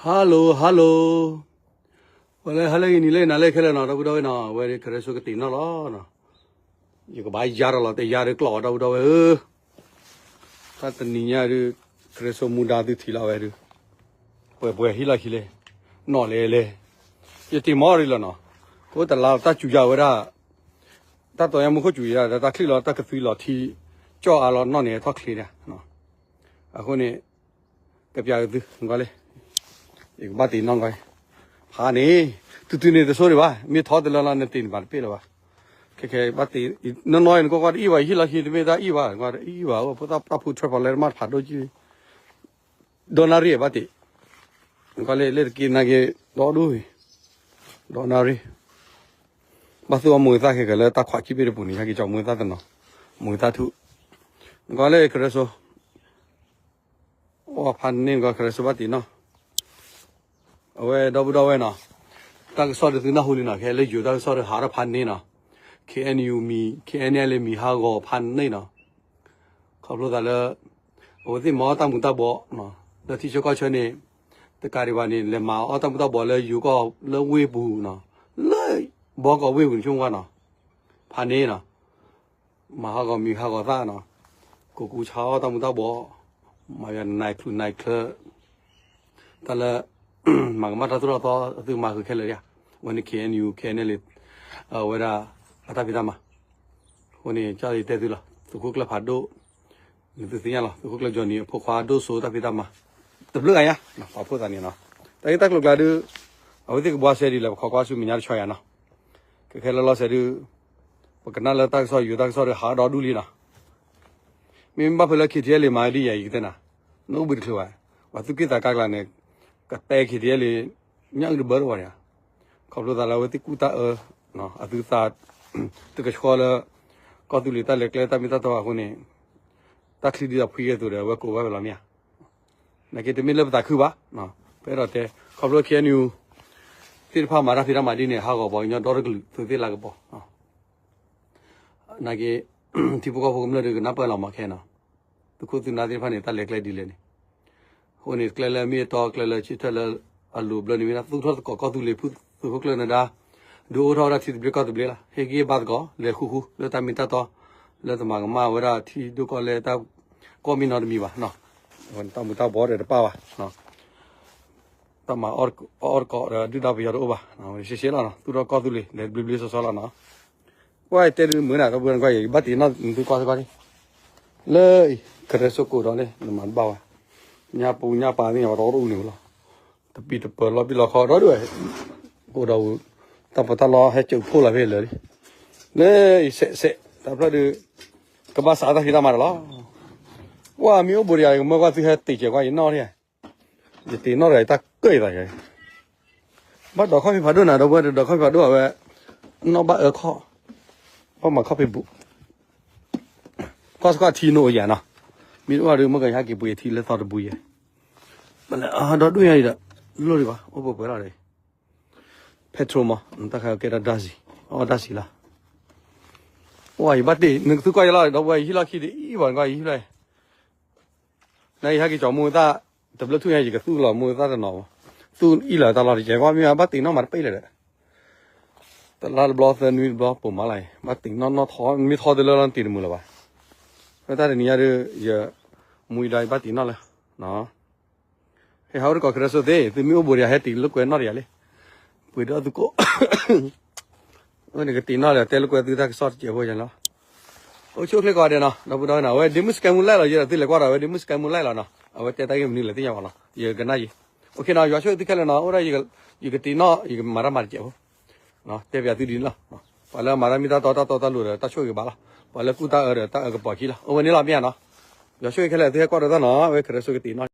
Hello hello, ဝဲလၢဟါလၢဂ့ၤနံၤလၢနၤလၢခဲလၢာ်နီၤ ဒီပုၢ်ဒီဝဲၢ်နီၤ အဝဲဒၣ်ကရၢဆိကတ့ၢ်နီၣ်လီၤနီၤ. ယကဘၣ်ယါထီၣ်လီၤ တဲယါဒီးကျီၢ်ဝဲ ဒီပုၢ်ဒီဝဲၢ်ဧၢ, တၢ်တနံၤညါဒုး ကရၢဆိမူဒါသုထံၣ်လီၤဝဲဒုး ပှဲၤပှဲၤဟံၣ်လီၢ်ခံလဲၣ်, နီၣ်လဲၣ်လဲၣ်, ယတ့ၢ်မီၢ်ရံလီၤနီၤ. အိၣ်တလါတၢ်စူၤယၤဝဲဒၣ်, တၢ်တီၤညါမူခိၣ်စူၤယၤဒီး တၢ်ချံၣ်လီၤ တၢ်ကသွံလီၤထံ, ကၠီၣ်အါလီၤ နီၣ်န့ၣ်ထီၣ်ချ့ဒၣ်. အဃိန့ၣ် ကပျးကသု ကွၢ်လံ, ယကဘၣ်တ့ၢ်နီၣ်ကွၢ်, ဖးန့ၣ်, တုၤတုၤန့ၣ်တဆိဒံးဘၣ် မ့ၢ်ထီတလၢလီၤ နတ့ၢ်နဘၣ်တပ့ၢ်လၢၤဘၣ်. ခဲခဲဘၣ်တ့ၢ်, နီၢ်နီၢ်အံၤနကွၢ်ကွၢ်တအံၣ်ဘၣ် ယဟံၣ်လီၢ်ခံတမ့ၢ်တၢ်အံၣ်ဘၣ် ကွၢ်တအံၣ်ဘၣ် အိၣ်ဖိသၣ်တၢ်ဖူ triple လဲတမ့ၢ်ဖးဒိၣ်ကံ ဒီနၣ်ရံၣ်ဘၣ်တ့ၢ်, ကွၢ်လံ လၢတက့ၢ်နာ်က့ၤ ဒီဒူၣ်, ဒီနၣ်ရံၣ်, ဘၣ်သူအီၤမိၢ်သၣ်ခဲခဲလၢတၢ်ခွးခံဘ့ၣ်တပူၤန့ၣ် ဟဲက့ၤကၠီမိၢ်သၣ်တနီၤ, မိၢ်သၣ်ထူၣ်, ကွၢ်လံကရၢဆိ အိၣ်ဖးန့ၣ်ကီး ကရၢဆိဘၣ်တ့ၢ်နီၣ်, အဝဲဒီပုၢ်ဒီဝဲၢ်နီၤ, တၢ်ကစီၣ်ဒုးသုနၢ်ဟူလံနီၤ ခဲလၢယိၤတၢ်ကစီၣ်ဒုးဟးထီၣ်ဖးန့ၣ်နီၤ, KNU မံၤ KNLA မံၤဟးဂီၤဖးန့ၣ်နီၤ, ခီဖျိသးလၢ အဝဲသ့ၣ်မၤအီၣ်တၢ်မူၤတၢ်ဘှီး, လၢထံဆၢကီၢ်ဆၢန့ၣ်, တကးဒံးဘၣ်န့ၣ် လဲၤမၤအီၣ်တၢ်မူၤတၢ်ဘှီးလၢယိၤကီၢ်လၢဝ့ၢ်ပူၤနီၤ, လၢဘီကီးဝ့ၢ်ပူၤန့ၣ်ဆိကမိၣ်ကွၢ်နီၤ, ဖးန့ၣ်နီၤ မၤဟးဂီၤမံၤဟးဂီၤသၣ်နီၤ, ကိးကူဆါအီၣ်တၢ်မူၤတၢ်ဘှီး, မၤယၤနံၤချူနံၤချၢ, တၢ်လၢ မၤကမၣ်တၢ်သိၣ်တၢ်သီ အသုမၤဃုာ်ခဲလၢာ်ဧါ, ဝဲန့ၣ် KNU KNLA အဝဲဒၣ် အတၢ်ဖံးတၢ်မၤ, အဃိန့ၣ် ကၢ်ယတဲသုလီၤ သုးခိၣ်ကျၢၢ်ဖးဒိၣ်, သုသ့ၣ်ညါလီၤ သုးခိၣ်ကျၢၢ် Johnny အဖိခွါဒိၣ်စိတၢ်ဖံးတၢ်မၤ, တဘျုးဂၤညါ ပာ်ဖှိၣ်သးန့ၣ်နီၤ, တၢ်ဂ့ၢ်တၢ်ကျိၤကျါဒုး, အဝဲသ့ၣ်ကဘှါစဲဒ်လဲၣ် ပခိးကွၢ်ဆူမဲာ်ညါတဆီယၤနီၤ, ခဲခဲလၢာ်လီၤစဲဒုး, ပကနၣ်လၢတၢ်ကစီၣ်ယိၤတၢ်ကစီၣ်ဒုးဟးဒီဒူၣ်လံနီၤ, မ့မ့ၢ်ဘၣ်ဖဲလၢ KTLA မၤဒ်ယၤအံၤကတဲနၤ, နအိၣ်ဘှံးတချုးဘၣ်, ပှၤသူၣ်က့ၣ်သးကါကျါန့ၣ်, ကတဲ KTLA ညၣ်အုၣ်တဘၢတဝီန့ၣ်, ခီဖျိသးလၢအဝဲသ့ၣ်ကူၣ်တၢ်အၢ, အသုသး, တကဆှီလၢ, ကီၢ်သူလ့ၤတၢ်လဲၤကျဲတၢ်မ့ၢ်တၢ်တီအဃိန့ၣ်, တၢ်ချံဒ်သိးဖှံကဲသိးဒီး အဝဲကိးဝဲဖဲလီၤမ့ၢ်ဧါ, နာ်က့တမ့ၢ်လၢပသးခုဘၣ်, ပအဲၣ်ဒိးတဲ, ခီဖျိ KNU သ့ၣ်တဖၣ်မၤတၢ်ဖံးတၢ်မၤဒ်န့ၣ် ဟးဂီၤပှၤကညီဒီတကလုာ် သုးသ့ၣ်လၤကပီၤ နာ်က့, ထံဖိကီၢ်ဖိကမျၢၢ်ဒုးကနၢ်ပၢၢ်လီၤမးခဲနီၤ, သုးခိၣ်သုးနၢ်သ့ၣ်တဖၣ်န့ၣ် တၢ်လဲၤကျဲဒ်လဲၣ်န့ၣ်, အဃိန့ၣ် ကျဲလၢမ့ၢ်အတီ ကျဲလၢဆၢထၢၣ်လၢအလိၤဘျၢန့ၣ် မ့ၢ်ဒၣ်သူၣ်ထီၣ်သကိးကီၢ်သူလ့ၤဖုသုးခိၣ်ကျၢၢ်နဒါ, ဒုးအိၣ်ထီၣ်ဝဲဒၣ်ထံသဘျ့ကီၢ်သဘျ့လီၤ ဟ့ၣ်ဂံၢ်ဘါသကိး လဲၤဃူဃူလၢတၢ်မ့ၢ်တၢ်တီ, လၢတမၤကမၣ်ဝဲဒၣ်ထံဒိၣ်ကီၢ်လဲၢ်တၢ်ကိးမံၤနီတမံၤဘၣ်, တၢ်မူၤတၢ်ဘှီးဒီးတပၣ်ဘၣ် တၢ်မၤအီၣ်တကိးဒီးဒုၣ်ဒါပယီၤတအိၣ်ဘၣ်, ရှဲရှဲလီၤနီၤ သူၣ်ထီၣ်ကီၢ်သူလ့ၤ လဲၤဘျ့ဘျ့စီစီလီၤနီၤ, ကွၢ်တဲဒုးမုာ်နၤ ဒီပုၢ်ဒီဝဲၢ် ယကဘၣ်တ့ၢ်နီၣ်သုကွၢ်စ့ၢ်ကီးန့ၣ်, လၢအံၤ ကရၢဆိကိးဒီးန့ၣ် နမၤတဘၣ်ဝဲ, ညါပူၤညါပာ်သ့ၣ်ညါပှၤတအိၣ်တအူန့ၣ်ဝဲလီၤ, တပံၤတပၢၤလီၤဘံၣ်လီၤခီဒီဒူၣ်ဝဲ, အိၣ်ဒီး တၢ်ပီးတၢ်လီဟဲစိာ်ဖိလၢဖဲလၢာ်လံ, လၢအံၤစဲးစဲး တၢ်ဖျၢၣ်ဒုး ကဘၣ်စးတၢ်ဖံးတၢ်မၤဒီးလီၤ, ကွၢ်မ့ၢ်အိၣ်ဘူးဒီးယၤ ယကမၢကွၢ်သုဟဲတ့ၢ်ကဲၤကွၢ်ယနီၣ်ထံၣ် ယတ့ၢ်နီၣ်ဒီးယတၢ်ကၢၢ်ယသးယဲ, ဘၣ်ဒီးခီၣ်ဖံးဖးဒိၣ်နၤ ဒီပုၢ်ဝဲၢ် ဒီးခီၣ်ဖံးဖးဒိၣ်အဝဲ, နီၣ်ဘၣ်အၢခီၣ်, ဘၣ်မၤခီၣ်ဖံးဘူး, ခီၣ်စခီၣ်ထံနိၣ်ယၤနီၤ, မ့ၢ်တအိၣ်ဒီးမ့ၢ်ကဟဲက့ၤပှ့ၤထံလၢသီတဘူးယဲ, ဒီဒူၣ်ညါအံၤဒီး, လိၣ်ဒံးဘၣ် အိၣ်ပှဲၤပှဲၤလီၤဒီး, ဖဲထရိမး တၢ်ခါကဲဒၣ်ဒါစံး, အီၣ်ဒါစံးလီၤ, အိၣ်ယဘၣ်တ့ၢ် နသုကွၢ်ယလီၤ ဒီပုၢ်ဝဲၢ် ယဟံၣ်လီၢ်ခံဒ်အံၤဘၣ် နကွၢ်ယဟံၣ်လီၢ် နယဟဲက့ၤကၠီမိၢ်သၣ်, တဘျီထူၣ်ညါ ယကသူၣ်လီၤမိၢ်သၣ်တနီၤ, သူၣ်အံၣ်လီၤတၢ်လီၢ်တကဲ ကွၢ်မ့ၢ်ဘၣ်တ့ၢ်နီၣ်မးတပ့ၢ်လၢၤဒီး, တလါတဘျီသၢနွံတဘျီပိာ်မးလၢ်အံၤ ဘၣ်တ့ၢ်နီၣ်နီၣ်ထီ မ့ၢ်ထီတလၢလီၤတ့ၢ်တမုာ်လၢၤဘၣ်, လၢတၢ်တနံၤညါဒီး ယမူယဒါယဘၣ်တ့ၢ်နီၣ်လၢ ဟဲဟးအိၣ်တကိးကရၢဆိသ့ သုမ့ၢ်အိၣ်ဘူးဒီးဟဲတ့ၢ်လိာ်ကွဲနီၣ်ဒီးယၤလံ, ပှ့ၤဒီးသုကိး အဝဲန့ၣ်ကတ့ၢ်နီၣ်ဒီးတဲလိာ်ကွဲသုတၢ်ကစီၣ်တစဲးဖိယၤလီၤ, အိၣ်ဆူၣ်အိၣ်ချ့ကိးဂၤဒဲးနီၤ ဒီပုၢ်ဒီဝဲၢ်နီၤ အဝဲဒ့မုၢ်စကဲမူၤလဲၣ်လီၤ ယဲဒၣ်သုလဲၤကွၢ်ဒီး အဝဲဒ့မုၢ်စကဲမူၤလဲၣ်လီၤနီၤ အဝဲတဲတၢ်ဂ့ၢ်မနုၤလဲၣ်သ့ၣ်ညါဘၣ်နီၤ ယကနၣ်ယံၤ, အိၣ်ခ့နီၤ ယွၤဆိၣ်ဂ့ၤသုခဲလၢာ်နီၤ အိၣ်ဒၣ် ယကတ့ၢ်နီၣ် ယကမၤတၢ်မၤတစဲးဖိ တဲပၠးသုဒ်န့ၣ်လီၤ, ပှၤလၢမၤတၢ်မ့ၢ်တၢ်တီတၢ်တီတၢ်လိၤဒီး တၢ်ဆိၣ်ဂ့ၤကဘၣ်လီၤ, ပှၤလၢကူၣ်တၢ်အၢဒီးတၢ်အၢကပီၤခံလီၤ အိၣ်ဝဲန့ၣ်လီၤမ့ၢ်ဧါနီၤ, ယွၤဆိၣ်ဂ့ၤခဲလၢာ်သုဟဲကွၢ်ဒီးတၢ်နီၤ အဝဲကရၢဆိကတ့ၢ်နီၣ်